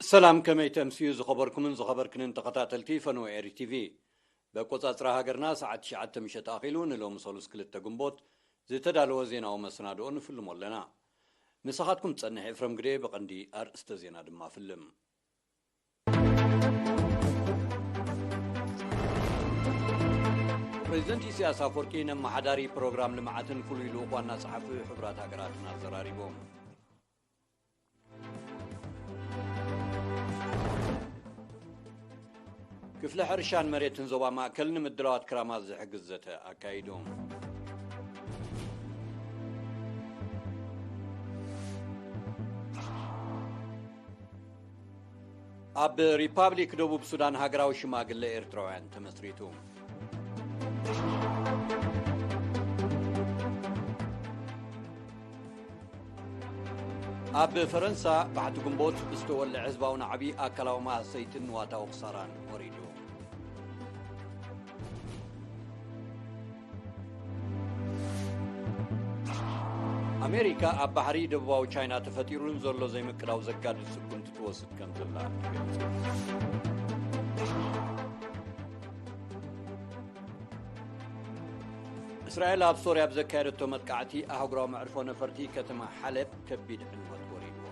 ሰላም፣ ከመይ ተምስዩ ዝኸበርኩምን ዝኸበርክንን ተኸታተልቲ ፈነወ ኤሪ ቲቪ። በቆጻጽራ ሃገርና ሰዓት ትሽዓተ ምሸት ኣኺሉ ንሎሚ ሰሉስ ክልተ ግንቦት ዝተዳለወ ዜናዊ መሰናድኦ ንፍልሞ ኣለና። ምሳኻትኩም ጸንሕ ኤፍረም ግደ፣ ብቐንዲ ኣርእስተ ዜና ድማ ፍልም። ፕሬዚደንት ኢሳያስ ኣፈወርቂ ነመሓዳሪ ፕሮግራም ልምዓትን ፍሉይ ልኡኽ ዋና ጸሓፊ ሕቡራት ሃገራትን ኣዘራሪቦም። ክፍሊ ሕርሻን መሬትን ዞባ ማእከል ንምድላዋት ክራማት ዝሕግዝ ዘተ ኣካይዱ። ኣብ ሪፓብሊክ ደቡብ ሱዳን ሃገራዊ ሽማግለ ኤርትራውያን ተመስሪቱ። ኣብ ፈረንሳ ባሕቲ ግንቦት ብዝተወልዐ ህዝባዊ ናዕቢ ኣካላዊ ማህሰይትን ንዋታዊ ክሳራን ወሪዱ። ኣሜሪካ ኣብ ባሕሪ ደቡባዊ ቻይና ተፈጢሩ ንዘሎ ዘይምቅዳው ዘጋድድ ስጉምቲ ትወስድ ከም ዘላ ተገሊጹ። እስራኤል ኣብ ሶርያ ብዘካየደቶ መጥቃዕቲ ኣህጉራዊ መዕርፎ ነፈርቲ ከተማ ሓለብ ከቢድ ዕንወት ወሪድዎ።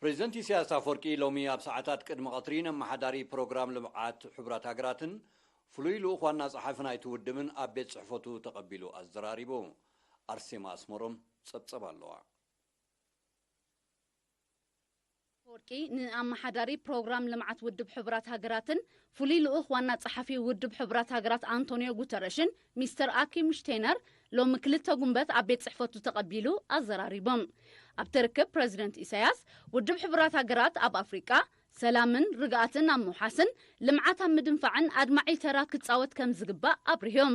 ፕሬዚደንት ኢሳያስ ኣፈወርቂ ሎሚ ኣብ ሰዓታት ቅድሚ ቀትሪ ነመሓዳሪ ፕሮግራም ልምዓት ሕቡራት ሃገራትን ፍሉይ ልኡኽ ዋና ጸሓፊ ናይቲ ውድብን ኣብ ቤት ጽሕፈቱ ተቐቢሉ ኣዘራሪቡ። ኣርሴማ ኣስመሮም ጸብጸብ ኣለዋ። ኣፈወርቂ ንኣመሓዳሪ ፕሮግራም ልምዓት ውድብ ሕቡራት ሃገራትን ፍሉይ ልኡኽ ዋና ጸሓፊ ውድብ ሕቡራት ሃገራት ኣንቶኒዮ ጉተረሽን ሚስተር ኣኪም ሽቴነር ሎሚ ክልተ ጉንበት ኣብ ቤት ጽሕፈቱ ተቐቢሉ ኣዘራሪቦም። ኣብቲ ርክብ ፕረዚደንት ኢሳያስ ውድብ ሕቡራት ሃገራት ኣብ ኣፍሪቃ ሰላምን ርግኣትን ኣብ ምውሓስን ልምዓት ኣብ ምድንፋዕን ኣድማዒ ተራ ክጻወት ከም ዝግባእ ኣብሪሆም።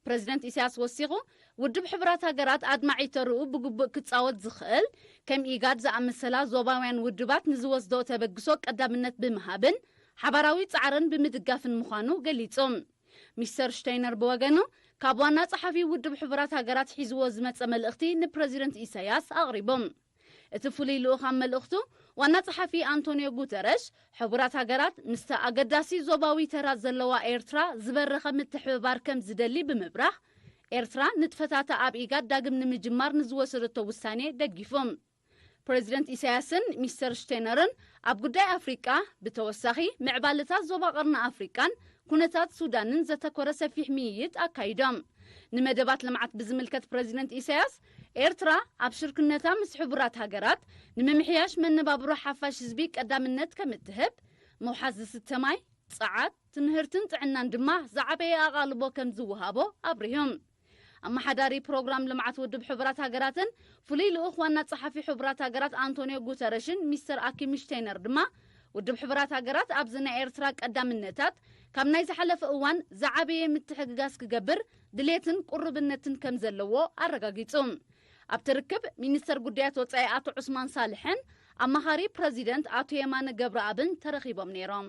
ፕረዚደንት ኢሳያስ ወሲኹ፣ ውድብ ሕቡራት ሃገራት ኣድማዒ ተርኡ ብግቡእ ክጻወት ዝኽእል፣ ከም ኢጋድ ዝኣመሰላ ዞባውያን ውድባት ንዝወስዶ ተበግሶ ቀዳምነት ብምሃብን ሓባራዊ ጻዕርን ብምድጋፍን ምዃኑ ገሊጹ። ሚስተር ሽተይነር ብወገኑ፣ ካብ ዋና ጸሓፊ ውድብ ሕቡራት ሃገራት ሒዝዎ ዝመጸ መልእኽቲ ንፕረዚደንት ኢሳያስ ኣቕሪቦም። እቲ ፍሉይ ልኡኽ ኣብ መልእኽቱ፣ ዋና ጸሓፊ ኣንቶኒዮ ጉተረሽ፣ ሕቡራት ሃገራት ምስታ ኣገዳሲ ዞባዊ ተራ ዘለዋ ኤርትራ ዝበረኸ ምትሕብባር ከም ዝደሊ ብምብራህ፣ ኤርትራ ንጥፈታታ ኣብ ኢጋድ ዳግም ንምጅማር ንዝወሰደቶ ውሳኔ ደጊፎም። ፕረዚደንት ኢሳያስን ሚስተር ሽቴነርን ኣብ ጉዳይ ኣፍሪቃ፣ ብተወሳኺ ምዕባለታት ዞባ ቀርኒ ኣፍሪቃን ኩነታት ሱዳንን ዘተኮረ ሰፊሕ ምይይጥ ኣካይዶም። ንመደባት ልምዓት ብዝምልከት ፕረዚደንት ኢሳያስ፣ ኤርትራ ኣብ ሽርክነታ ምስ ሕቡራት ሃገራት ንምምሕያሽ መነባብሮ ሓፋሽ ህዝቢ ቀዳምነት ከም እትህብ፣ ምውሓስ ዝስተ ማይ፣ ጸዓት፣ ትምህርትን ጥዕናን ድማ ዝዓበየ ኣቓልቦ ከም ዝወሃቦ ኣብሪሆም። ኣመሓዳሪ ፕሮግራም ልምዓት ውድብ ሕቡራት ሃገራትን ፍሉይ ልኡኽ ዋና ጸሓፊ ሕቡራት ሃገራት ኣንቶኒዮ ጉተረሽን ሚስተር ኣኪም ሽቴነር ድማ፣ ውድብ ሕቡራት ሃገራት ኣብዚ ናይ ኤርትራ ቀዳምነታት ካብ ናይ ዝሓለፈ እዋን ዝዓበየ ምትሕግጋዝ ክገብር ድሌትን ቁርብነትን ከም ዘለዎ ኣረጋጊጹ። ኣብቲ ርክብ ሚኒስተር ጉዳያት ወጻኢ ኣቶ ዑስማን ሳልሕን ኣማኻሪ ፕረዚደንት ኣቶ የማነ ገብረኣብን ተረኺቦም ነይሮም።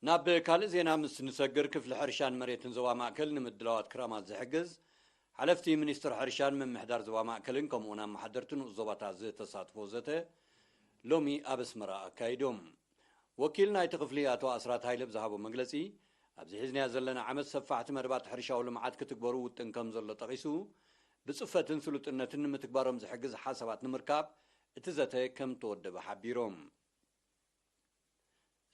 ናብ ካልእ ዜና ምስ ንሰግር፣ ክፍሊ ሕርሻን መሬትን ዞባ ማእከል ንምድላዋት ክራማት ዝሕግዝ ሓለፍቲ ሚኒስትር ሕርሻን ምምሕዳር ዞባ ማእከልን ከምኡውን ኣመሓደርቲ ንኡስ ዞባታት ዝተሳትፎ ዘተ ሎሚ ኣብ ኣስመራ ኣካይዶም። ወኪል ናይቲ ክፍሊ ኣቶ ኣስራት ሃይለ ብዝሃቦ መግለጺ፣ ኣብዚ ሒዝናዮ ዘለና ዓመት ሰፋሕቲ መደባት ሕርሻዊ ልምዓት ክትግበሩ ውጥን ከም ዘሎ ጠቒሱ፣ ብጽፈትን ስሉጥነትን ንምትግባሮም ዝሕግዝ ሓሳባት ንምርካብ እቲ ዘተ ከም ተወደበ ሓቢሮም።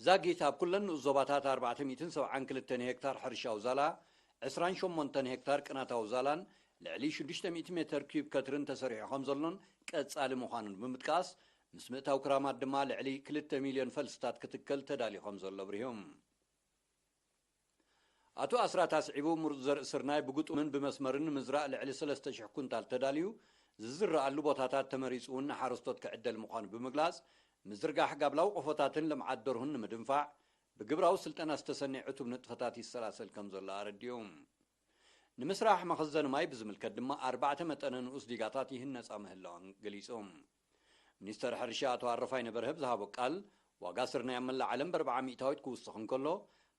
ዛጊት ኣብ ኩለን ንኡስ ዞባታት ኣርባዕተ ሚእትን ሰብዓን ክልተን ሄክታር ሕርሻዊ ዛላ፣ ዕስራን ሸሞንተን ሄክታር ቅናታዊ ዛላን ልዕሊ ሽዱሽተ ሚእቲ ሜተር ኪዩብ ከትርን ተሰሪሑ ከም ዘሎን ቀጻሊ ምዃኑን ብምጥቃስ፣ ምስ ምእታው ክራማት ድማ ልዕሊ ክልተ ሚልዮን ፈልስታት ክትከል ተዳልዩ ከም ዘሎ ኣብሪሆም። ኣቶ ኣስራት ኣስዒቡ፣ ምሩጽ ዘርኢ ስርናይ ብግጡምን ብመስመርን ንምዝራእ ልዕሊ ሰለስተ ሽሕ ኩንታል ተዳልዩ ዝዝረኣሉ ቦታታት ተመሪጹ እውን ንሓረስቶት ክዕደል ምዃኑ ብምግላጽ፣ ምዝርጋሕ ጋብላዊ ቆፎታትን ልምዓት ደርሁን ንምድንፋዕ ብግብራዊ ስልጠና ዝተሰነየ ዕቱብ ንጥፈታት ይሰላሰል ከም ዘሎ ኣረዲኡ። ንምስራሕ መኸዘኒ ማይ ብዝምልከት ድማ ኣርባዕተ መጠነ ንኡስ ዲጋታት ይህነጻ ምህላወን ገሊጹ። ሚኒስተር ሕርሻ ኣቶ ኣረፋይነ በርሀ ብዝሃቦ ቃል፣ ዋጋ ስርናይ ኣብ መላእ ዓለም ብኣርብዓ ሚእታዊት ክውስኽ እንከሎ፣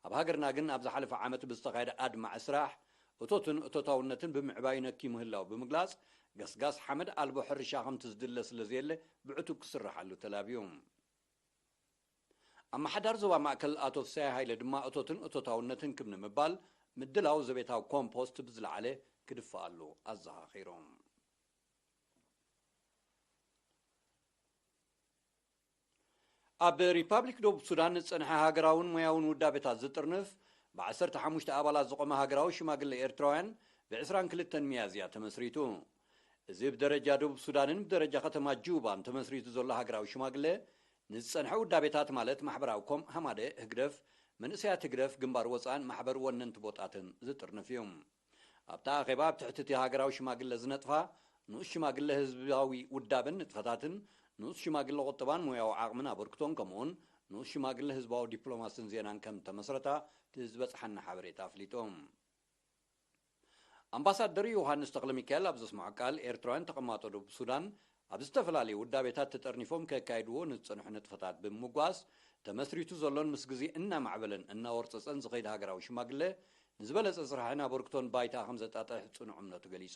ኣብ ሃገርና ግን ኣብ ዝሓለፈ ዓመት ብዝተኻየደ ኣድማዒ ስራሕ እቶትን እቶታውነትን ብምዕባዩ ነኪ ምህላው ብምግላጽ፣ ገስጋስ ሓመድ ኣልቦ ሕርሻ ከምቲ ዝድለ ስለ ዘየለ ብዕቱብ ክስርሓሉ ተላብዩ። ኣመሓዳሪ ዞባ ማእከል ኣቶ ፍሳይ ሃይለ ድማ እቶትን እቶታውነትን ክብ ንምባል ምድላው ዘቤታዊ ኮምፖስት ብዝለዓለ ክድፈኣሉ ኣዘኻኺሮም። ኣብ ሪፓብሊክ ደቡብ ሱዳን ዝጸንሐ ሃገራውን ሞያውን ውዳቤታት ዝጥርንፍ ብ ዓሰርተ ሓሙሽተ ኣባላት ዝቖመ ሃገራዊ ሽማግለ ኤርትራውያን ብ ዕስራን ክልተን ሚያዝያ ተመስሪቱ። እዚ ብደረጃ ደቡብ ሱዳንን ብደረጃ ከተማ ጁባን ተመስሪቱ ዘሎ ሃገራዊ ሽማግለ፣ ንዝጸንሐ ውዳቤታት ማለት ማሕበራዊ ኮም ሃማደ ህግደፍ፣ መንእሰያት ህግደፍ፣ ግንባር ወጻእን ማሕበር ወነንቲ ቦጣትን ዝጥርንፍ እዩ። ኣብታ ኣኼባ ኣብ ትሕቲ እቲ ሃገራዊ ሽማግለ ዝነጥፋ ንኡስ ሽማግለ ህዝባዊ ውዳበን ንጥፈታትን፣ ንኡስ ሽማግለ ቁጠባን ሞያዊ ዓቕምን ኣበርክቶን፣ ከምኡውን ንኡስ ሽማግለ ህዝባዊ ዲፕሎማስን ዜናን ከም ተመስረታ እቲ ዝበጽሓና ሓበሬታ ኣፍሊጡ። ኣምባሳደር ዮሃንስ ተኽለሚካኤል ኣብ ዘስምዖ ቃል፣ ኤርትራውያን ተቐማጦ ደቡብ ሱዳን ኣብ ዝተፈላለዩ ውዳቤታት ተጠርኒፎም ከካይድዎ ንዝጸንሑ ንጥፈታት ብምምጓስ፣ ተመስሪቱ ዘሎን ምስ ግዜ እናማዕበለን እናወርጸጸን ዝኸይድ ሃገራዊ ሽማግለ ንዝበለጸ ስራሕን ኣበርክቶን ባይታ ከም ዘጣጥሕ ጽኑዕ እምነቱ ገሊጹ።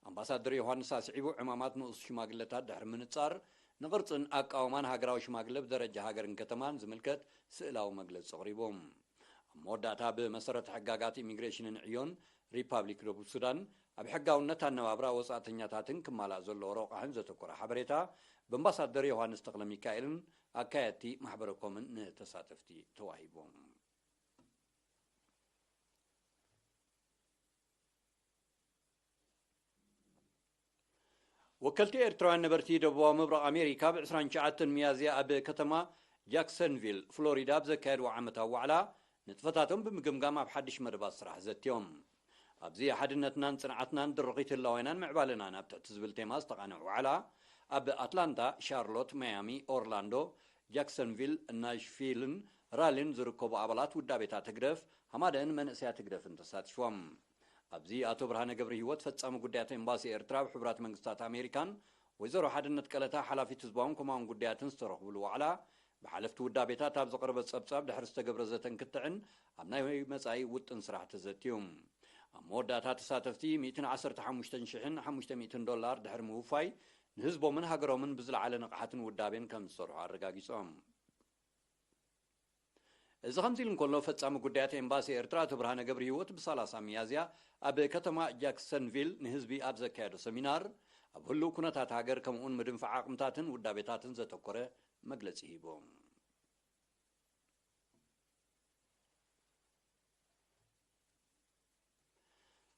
ኣምባሳደር ዮሃንስ ኣስዒቡ፣ ዕማማት ንኡስ ሽማግለታት ድሕሪ ምንጻር፣ ንቕርጽን ኣቃውማን ሃገራዊ ሽማግለ ብደረጃ ሃገርን ከተማን ዝምልከት ስእላዊ መግለጺ ኣቕሪቡ። ኣብ መወዳእታ፣ ብመሰረት ሕጋጋት ኢሚግሬሽንን ዕዮን ሪፓብሊክ ደቡብ ሱዳን፣ ኣብ ሕጋውነት ኣነባብራ ወጻእተኛታትን ክማላእ ዘለዎ ረቋሕን ዘተኮረ ሓበሬታ ብኣምባሳደር ዮሃንስ ተኽለ ሚካኤልን ኣካየድቲ ማሕበረ ኮምን ንተሳተፍቲ ተዋሂቡ። ወከልቲ ኤርትራውያን ነበርቲ ደቡባዊ ምብራቕ ኣሜሪካ ብ ዕስራን ትሽዓተን ሚያዝያ ኣብ ከተማ ጃክሰንቪል ፍሎሪዳ ኣብ ዘካየድዎ ዓመታዊ ዋዕላ፣ ንጥፈታቶም ብምግምጋም ኣብ ሓድሽ መደባት ስራሕ ዘትዮም። ኣብዚ ሓድነትናን ጽንዓትናን ድርኺት ህላዌናን ምዕባለናን ኣብ ትሕቲ ዝብል ቴማ ዝተቓንዐ ዋዕላ፣ ኣብ ኣትላንታ፣ ሻርሎት፣ ማያሚ፣ ኦርላንዶ፣ ጃክሰንቪል፣ ናሽቪልን ራሊን ዝርከቡ ኣባላት ውዳቤታት ህግደፍ፣ ሃማደን መንእሰያት ህግደፍን ተሳቲፎም። ኣብዚ ኣቶ ብርሃነ ገብረ ህይወት፣ ፈጻሚ ጉዳያት ኤምባሲ ኤርትራ ኣብ ሕቡራት መንግስታት ኣሜሪካን ወይዘሮ ሓድነት ቀለታ፣ ሓላፊት ህዝባውን ኮማውን ጉዳያትን ዝተረኽብሉ ዋዕላ፣ ብሓለፍቲ ውዳቤታት ኣብ ዝቐረበ ጸብጻብ ድሕሪ ዝተገብረ ዘተን ክትዕን ኣብ ናይ መጻኢ ውጥን ስራሕ ተዘትዩ። ኣብ መወዳእታ፣ ተሳተፍቲ ሚእትን ዓሰርተ ሓሙሽተን ሽሕን ሓሙሽተ ሚእትን ዶላር ድሕሪ ምውፋይ፣ ንህዝቦምን ሃገሮምን ብዝለዓለ ንቕሓትን ውዳቤን ከም ዝሰርሑ ኣረጋጊጾም። እዚ ከምዚ ኢሉ እንከሎ፣ ፈጻሚ ጉዳያት ኤምባሲ ኤርትራ ኣቶ ብርሃነ ገብረ ህይወት ብሰላሳ ሚያዝያ ኣብ ከተማ ጃክሰንቪል ንህዝቢ ኣብ ዘካየዶ ሰሚናር፣ ኣብ ህሉው ኩነታት ሃገር፣ ከምኡውን ምድንፋዕ ዓቕምታትን ውዳቤታትን ዘተኮረ መግለጺ ሂቡ።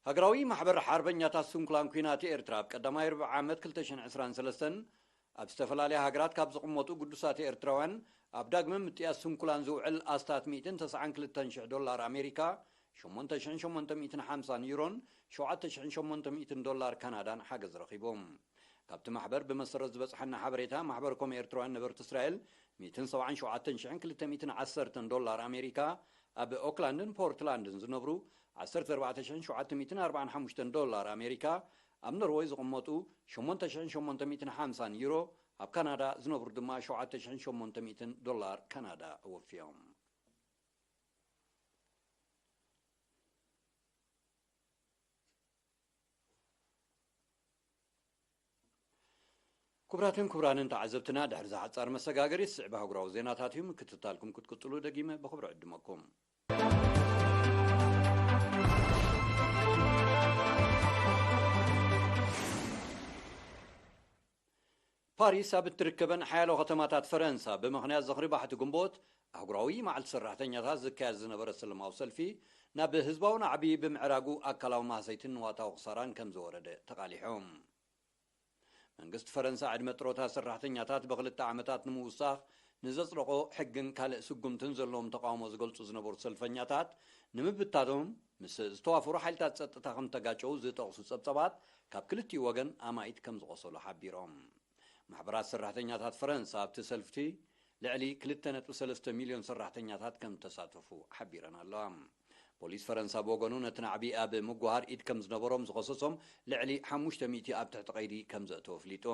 ሃገራዊ ማሕበር ሓርበኛታት ስንኩላን ኲናት ኤርትራ፣ ኣብ ቀዳማይ ርብዒ ዓመት ክልተ ሽሕን ዕስራን ሰለስተን ኣብ ዝተፈላለያ ሃገራት ካብ ዝቕመጡ ግዱሳት ኤርትራውያን ኣብ ዳግመ ምጥያስ ስንኩላን ዝውዕል ኣስታት ሚእትን ተስዓን ክልተን ሽሕ ዶላር ኣሜሪካ፣ ሸሞንተ ሽሕን ሸሞንተ ሚእትን ሓምሳን ዩሮን ሸውዓተ ሽሕን ሸሞንተ ሚእትን ዶላር ካናዳን ሓገዝ ረኺቡ። ካብቲ ማሕበር ብመሰረት ዝበጽሓና ሓበሬታ፣ ማሕበር ኮም ኤርትራውያን ነበርቲ እስራኤል፣ ሚእትን ሰብዓን ሸውዓተን ሽሕን ክልተ ሚእትን ዓሰርተን ዶላር ኣሜሪካ፣ ኣብ ኦክላንድን ፖርትላንድን ዝነብሩ ዓሰርተ ኣርባዕተ ሽሕን ሸውዓተ ሚእትን ኣርባዓን ሓሙሽተን ዶላር ኣሜሪካ፣ ኣብ ኖርወይ ዝቕመጡ ሸሞንተ ሽሕን ሸሞንተ ሚእትን ሓምሳን ዩሮ፣ ኣብ ካናዳ ዝነብሩ ድማ ሸውዓተ ሽሕን ሸሞንተ ሚእትን ዶላር ካናዳ ወፍዮም። ክቡራትን ክቡራንን ተዓዘብትና፣ ድሕሪ ዝሓጻር መሰጋገሪ ዝስዕብ ኣህጉራዊ ዜናታት እዩ። ምክትታልኩም ክትቅጽሉ ደጊመ ብኽብሪ ዕድመኩም። ፓሪስ ኣብ እትርከበን ሓያሎ ከተማታት ፈረንሳ፣ ብምኽንያት ዝኽሪ ባሕቲ ግንቦት፣ ኣህጉራዊ መዓልቲ ሰራሕተኛታት ዝካየድ ዝነበረ ሰላማዊ ሰልፊ፣ ናብ ህዝባዊ ናዕቢ ብምዕራጉ ኣካላዊ ማህሰይትን ንዋታዊ ክሳራን ከም ዝወረደ ተቓሊሖም። መንግስቲ ፈረንሳ ዕድመ ጥሮታ ሰራሕተኛታት ብኽልተ ዓመታት ንምውሳኽ ንዘጽደቖ ሕግን ካልእ ስጉምትን ዘለዎም ተቃውሞ ዝገልጹ ዝነበሩ ሰልፈኛታት ንምብታቶም ምስ ዝተዋፈሩ ሓይልታት ጸጥታ ከም ተጋጨው ዝጠቕሱ ጸብጻባት፣ ካብ ክልቲኡ ወገን ኣማኢት ከም ዝቖሰሉ ሓቢሮም። ማሕበራት ሰራሕተኛታት ፈረንሳ ኣብቲ ሰልፍቲ ልዕሊ ክልተ ነጥቢ ሰለስተ ሚልዮን ሰራሕተኛታት ከም ተሳተፉ ሓቢረን ኣለዋ። ፖሊስ ፈረንሳ ብወገኑ ነቲ ናዕቢ ኣብ ምጉሃር ኢድ ከም ዝነበሮም ዝኸሰሶም ልዕሊ ሓሙሽተ ሚእቲ ኣብ ትሕቲ ቀይዲ ከም ዘእተወ ኣፍሊጡ።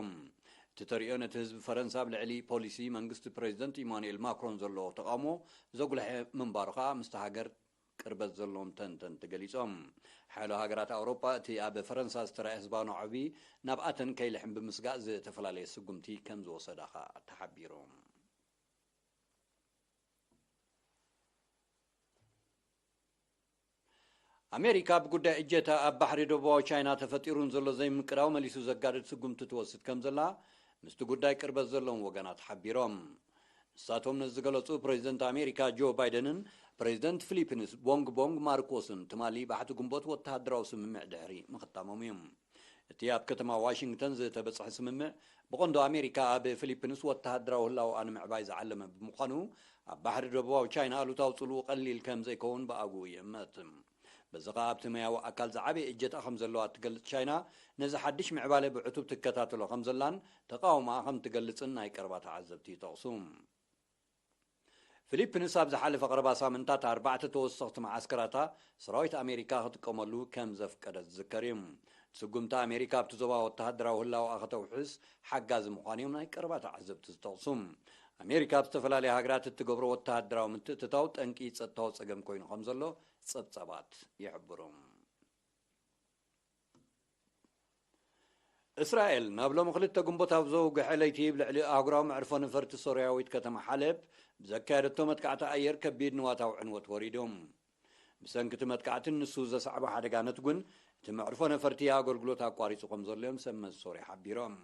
እቲ ተርእዮ ነቲ ህዝቢ ፈረንሳ ኣብ ልዕሊ ፖሊሲ መንግስቲ ፕሬዚደንት ኢማኑኤል ማክሮን ዘለዎ ተቓውሞ ዘጉልሐ ምንባሩ ከኣ ምስቲ ሃገር ቅርበት ዘለዎም ተንተንቲ ገሊጾም። ሓያሎ ሃገራት ኣውሮጳ እቲ ኣብ ፈረንሳ ዝተራእየ ህዝባዊ ናዕቢ ናብኣተን ከይልሕም ብምስጋእ ዝተፈላለየ ስጉምቲ ከም ዝወሰዳ ከኣ ተሓቢሩ። ኣሜሪካ ብጉዳይ እጀታ ኣብ ባሕሪ ደቡባዊ ቻይና ተፈጢሩ ንዘሎ ዘይምቅዳው መሊሱ ዘጋድድ ስጉምቲ ትወስድ ከም ዘላ ምስቲ ጉዳይ ቅርበት ዘለዎም ወገናት ሓቢሮም። ንሳቶም ነዚ ዝገለጹ ፕሬዚደንት ኣሜሪካ ጆ ባይደንን ፕሬዚደንት ፊሊፒንስ ቦንግ ቦንግ ማርኮስን ትማሊ ባሕቲ ግንቦት ወተሃደራዊ ስምምዕ ድሕሪ ምኽታሞም እዩ። እቲ ኣብ ከተማ ዋሽንግተን ዝተበጽሐ ስምምዕ ብቐንዱ ኣሜሪካ ኣብ ፊሊፒንስ ወተሃደራዊ ህላወኣ ንምዕባይ ዝዓለመ ብምዃኑ ኣብ ባሕሪ ደቡባዊ ቻይና ኣሉታዊ ጽልኡ ቀሊል ከም ዘይከውን ብኣግኡ ይእመት። በዚ ኸኣ ኣብቲ ማያዊ ኣካል ዝዓበየ እጀታ ከም ዘለዋ እትገልጽ ቻይና ነዚ ሓድሽ ምዕባለ ብዕቱብ ትከታተሎ ከም ዘላን ተቓውሞኣ ከም ትገልጽን ናይ ቀረባ ተዓዘብቲ ይጠቕሱ። ፊሊፒንስ ኣብ ዝሓለፈ ቀረባ ሳምንታት ኣርባዕተ ተወሰኽቲ መዓስከራታ ሰራዊት ኣሜሪካ ክጥቀመሉ ከም ዘፍቀደት ዝዝከር እዩ። ስጉምቲ ኣሜሪካ ኣብቲ ዞባ ወተሃደራዊ ህላወኣ ከተውሕስ ሓጋዚ ምዃኑ እዮም ናይ ቀረባ ተዓዘብቲ ዝጠቕሱ። ኣሜሪካ ኣብ ዝተፈላለያ ሃገራት እትገብሮ ወተሃደራዊ ምትእትታው ጠንቂ ጸጥታዊ ጸገም ኮይኑ ከም ዘሎ ጸብጻባት ይሕብሩ። እስራኤል ናብ ሎሚ ክልተ ግንቦት ኣብ ዘውግሐ ለይቲ ኣብ ልዕሊ ኣህጉራዊ መዕርፎ ነፈርቲ ሶርያዊት ከተማ ሓለብ ብዘካየደቶ መጥቃዕቲ ኣየር ከቢድ ንዋታዊ ዕንወት ወሪዱ። ብሰንኪ እቲ መጥቃዕትን ንሱ ዘስዓቦ ሓደጋ ነትጉን እቲ መዕርፎ ነፈርቲ ኣገልግሎት ኣቋሪጹ ከም ዘሎ እዮም ሰብ መዚ ሶርያ ሓቢሮም።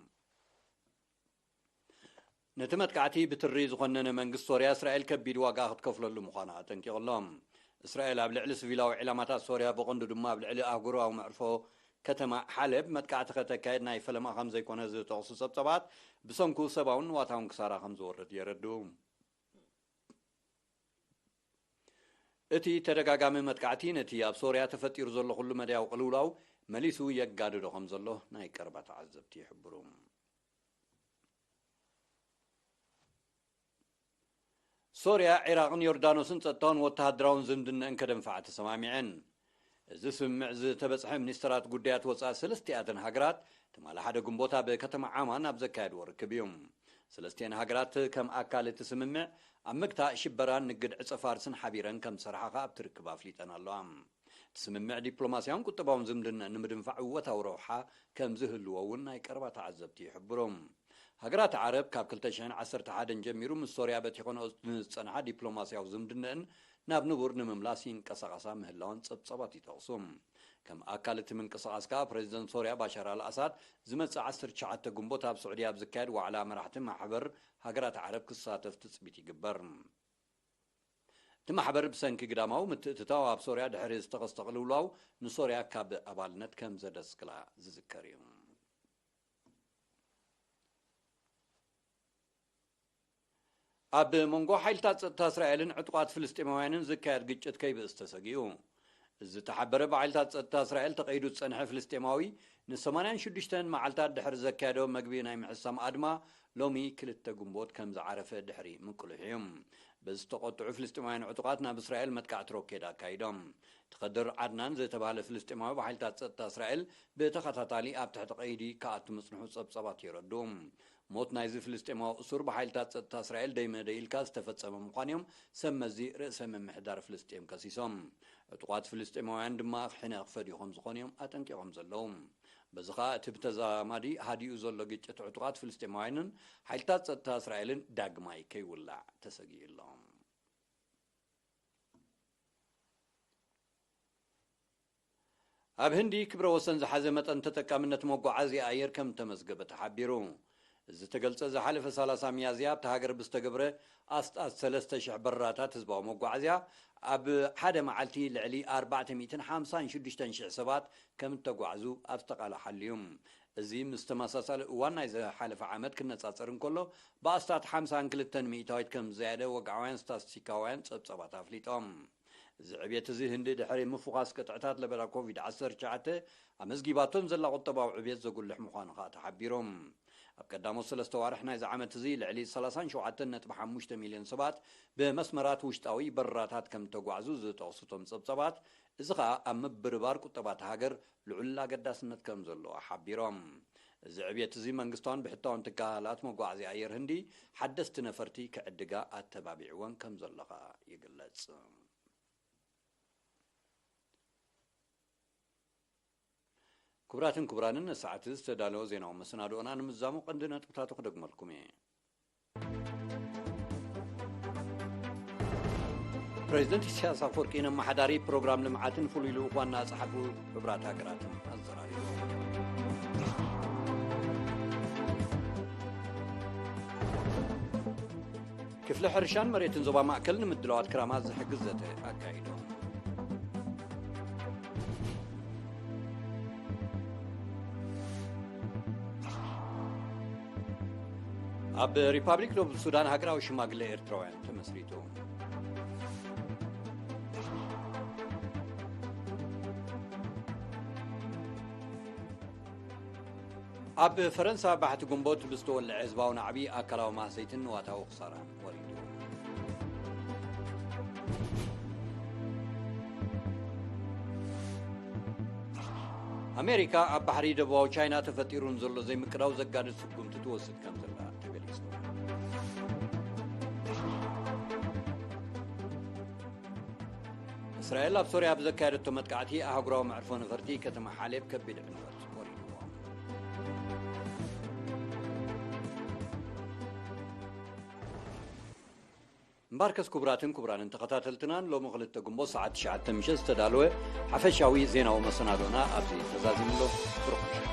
ነቲ መጥቃዕቲ ብትሪ ዝኾነነ መንግስቲ ሶርያ እስራኤል ከቢድ ዋጋ ክትከፍለሉ ምዃና ኣጠንቂቑ ኣሎ። እስራኤል ኣብ ልዕሊ ሲቪላዊ ዕላማታት ሶርያ ብቐንዱ ድማ ኣብ ልዕሊ ኣህጉራዊ መዕርፎ ከተማ ሓለብ መጥቃዕቲ ከተካየድ ናይ ፈለማ ከም ዘይኮነ ዝጠቕሱ ጸብጸባት ብሰንኩ ሰብኣውን ንዋታውን ክሳራ ከም ዝወርድ የረድኡ። እቲ ተደጋጋሚ መጥቃዕቲ ነቲ ኣብ ሶርያ ተፈጢሩ ዘሎ ኩሉ መዳያዊ ቅልውላው መሊሱ የጋድዶ ከም ዘሎ ናይ ቀረባ ተዓዘብቲ ይሕብሩ። ሶርያ፣ ዒራቕን ዮርዳኖስን ጸጥታውን ወተሃደራውን ዝምድነአን ከደንፍዓ ተሰማሚዐን። እዚ ስምምዕ ዝተበጽሐ ሚኒስተራት ጉዳያት ወጻኢ ሰለስቲኣተን ሃገራት ትማሊ ሓደ ግንቦት ኣብ ከተማ ዓማን ኣብ ዘካየድዎ ርክብ እዩ። ሰለስቲአን ሃገራት ከም ኣካል እቲ ስምምዕ ኣብ ምግታእ ሽበራን ንግድ ዕጸ ፋርስን ሓቢረን ከም ዝሰርሓ ከኣ ኣብቲ ርክብ ኣፍሊጠን ኣለዋ። እቲ ስምምዕ ዲፕሎማስያውን ቁጠባውን ዝምድነአን ንምድንፋዕ እወታዊ ረብሓ ከም ዝህልዎ እውን ናይ ቀረባ ተዓዘብቲ ይሕብሩ። ሃገራት ዓረብ ካብ ክልተ ሽሕን ዓሰርተ ሓደን ጀሚሩ ምስ ሶርያ በቲኾንኦ ንዝጸንሓ ዲፕሎማስያዊ ዝምድነአን ናብ ንቡር ንምምላስ ይንቀሳቐሳ ምህላወን ጸብጻባት ይጠቕሱ። ከም ኣካል እቲ ምንቅስቓስ ከኣ ፕሬዚደንት ሶርያ ባሻር ኣልኣሳድ ዝመጽእ ዓሰርተ ትሽዓተ ግንቦት ኣብ ስዑዲ ኣብ ዝካየድ ዋዕላ መራሕቲ ማሕበር ሃገራት ዓረብ ክሳተፍ ትጽቢት ይግበር። እቲ ማሕበር ብሰንኪ ግዳማዊ ምትእትታው ኣብ ሶርያ ድሕሪ ዝተኸስተ ቅልውላው ንሶርያ ካብ ኣባልነት ከም ዘደስክላ ዝዝከር እዩ። ኣብ መንጎ ሓይልታት ጸጥታ እስራኤልን ዕጡቓት ፍልስጤማውያንን ዝካየድ ግጭት ከይብእስ ተሰጊኡ። እዚ ዝተሓበረ ብሓይልታት ጸጥታ እስራኤል ተቐይዱ ዝጸንሐ ፍልስጤማዊ ንሰማንያን ሽዱሽተን መዓልታት ድሕሪ ዘካየዶ መግቢ ናይ ምሕሳም ኣድማ ሎሚ ክልተ ግንቦት ከም ዝዓረፈ ድሕሪ ምቅልሑ እዩ። በዚ ዝተቖጥዑ ፍልስጤማውያን ዕጡቓት ናብ እስራኤል መጥቃዕቲ ሮኬት ኣካይዶም። ተኸድር ዓድናን ዝተባህለ ፍልስጤማዊ ብሓይልታት ጸጥታ እስራኤል ብተኸታታሊ ኣብ ትሕቲ ቀይዲ ክኣቱ ምጽንሑ ጸብጻባት የረድኡ። ሞት ናይዚ ፍልስጤማዊ እሱር ብሓይልታት ጸጥታ እስራኤል ደይመ ደይልካ ዝተፈጸመ ምዃኑ እዮም ሰብ መዚ ርእሰ ምምሕዳር ፍልስጤም ከሲሶም። ዕጡቓት ፍልስጤማውያን ድማ ሕነ ክፈድዩ ከም ዝኾኑ እዮም ኣጠንቂቖም ዘለዉ። በዚ ኸኣ እቲ ብተዛማዲ ሃዲኡ ዘሎ ግጭት ዕጡቓት ፍልስጤማውያንን ሓይልታት ጸጥታ እስራኤልን ዳግማይ ከይውላዕ ተሰጊኡ ኣሎ። ኣብ ህንዲ ክብረ ወሰን ዝሓዘ መጠን ተጠቃምነት መጓዓዝያ ኣየር ከም ተመዝገበ ተሓቢሩ። እዚ ዝተገልጸ ዝሓለፈ ሰላሳ ሚያዝያ ኣብታ ሃገር ብዝተገብረ ኣስጣት ሰለስተ ሽሕ በረራታት ህዝባዊ መጓዓዝያ ኣብ ሓደ መዓልቲ ልዕሊ ኣርባዕተ ሚእትን ሓምሳን ሽዱሽተን ሽሕ ሰባት ከም እተጓዕዙ ኣብ ዝተቓልሓሉ እዩ። እዚ ምስ ተመሳሳሊ እዋን ናይ ዝሓለፈ ዓመት ክነጻጸር እንከሎ ብኣስታት ሓምሳን ክልተን ሚእታዊት ከም ዝዘያደ ወግዓውያን ስታትስቲካውያን ጸብጻባት ኣፍሊጦም። እዚ ዕብየት እዚ ህንዲ ድሕሪ ምፍዃስ ቅጥዕታት ለበዳ ኮቪድ ዓሰርተ ትሽዓተ ኣመዝጊባቶን ዘላ ቁጠባዊ ዕብየት ዘጉልሕ ምዃኑ ከኣ ተሓቢሮም። ኣብ ቀዳሞት ሰለስተ ዋርሕ ናይዚ ዓመት እዚ ልዕሊ ሰላሳን ሸውዓተን ነጥቢ ሓሙሽተ ሚልዮን ሰባት ብመስመራት ውሽጣዊ በረራታት ከም ተጓዕዙ ዝጠቕሱ እቶም ጸብጻባት፣ እዚ ኸኣ ኣብ ምብርባር ቁጠባ እታ ሃገር ልዑል ኣገዳስነት ከም ዘለዎ ሓቢሮም። እዚ ዕብየት እዚ መንግስታውን ብሕታውን ትካላት መጓዓዝያ ኣየር ህንዲ ሓደስቲ ነፈርቲ ክዕድጋ ኣተባቢዕወን ከም ዘሎ ኸኣ ይግለጽ። ክቡራትን ክቡራንን፣ ንሰዓት ዝተዳለወ ዜናዊ መሰናድኦና ንምዛሙ ቀንዲ ነጥብታቱ ክደግመልኩም እየ። ፕሬዚደንት ኢሳያስ ኣፈወርቂ ነመሓዳሪ ፕሮግራም ልምዓትን ፍሉይ ልኡኽ ዋና ጸሓፊ ሕቡራት ሃገራትን ኣዘራሪቦም። ክፍሊ ሕርሻን መሬትን ዞባ ማእከል ንምድላዋት ክራማት ዝሕግዝ ዘተ ኣካይዶም። ኣብ ሪፓብሊክ ደቡብ ሱዳን ሃገራዊ ሽማግለ ኤርትራውያን ተመስሪቱ። ኣብ ፈረንሳ ባሕቲ ግንቦት ብዝተወልዐ ህዝባዊ ናዕቢ ኣካላዊ ማህሰይትን ንዋታዊ ክሳራን ወሪዱ። ኣሜሪካ ኣብ ባሕሪ ደቡባዊ ቻይና ተፈጢሩ ንዘሎ ዘይምቅዳው ዘጋድድ ስጉምቲ ትወስድ ከም ዘላ ተገሊጹ። እስራኤል ኣብ ሶርያ ብዘካየደቶ መጥቃዕቲ ኣህጉራዊ መዕርፎ ነፈርቲ ከተማ ሓሌብ ከቢድ ዕንወት ወሪድዎ። እምበርከስ ክቡራትን ክቡራንን ተኸታተልትናን ሎሚ ክልተ ግንቦት ሰዓት ትሽዓተ ምሸት ዝተዳለወ ሓፈሻዊ ዜናዊ መሰናዶና ኣብዚ ተዛዚሙ ኣሎ። ብሩኽ ምሸት።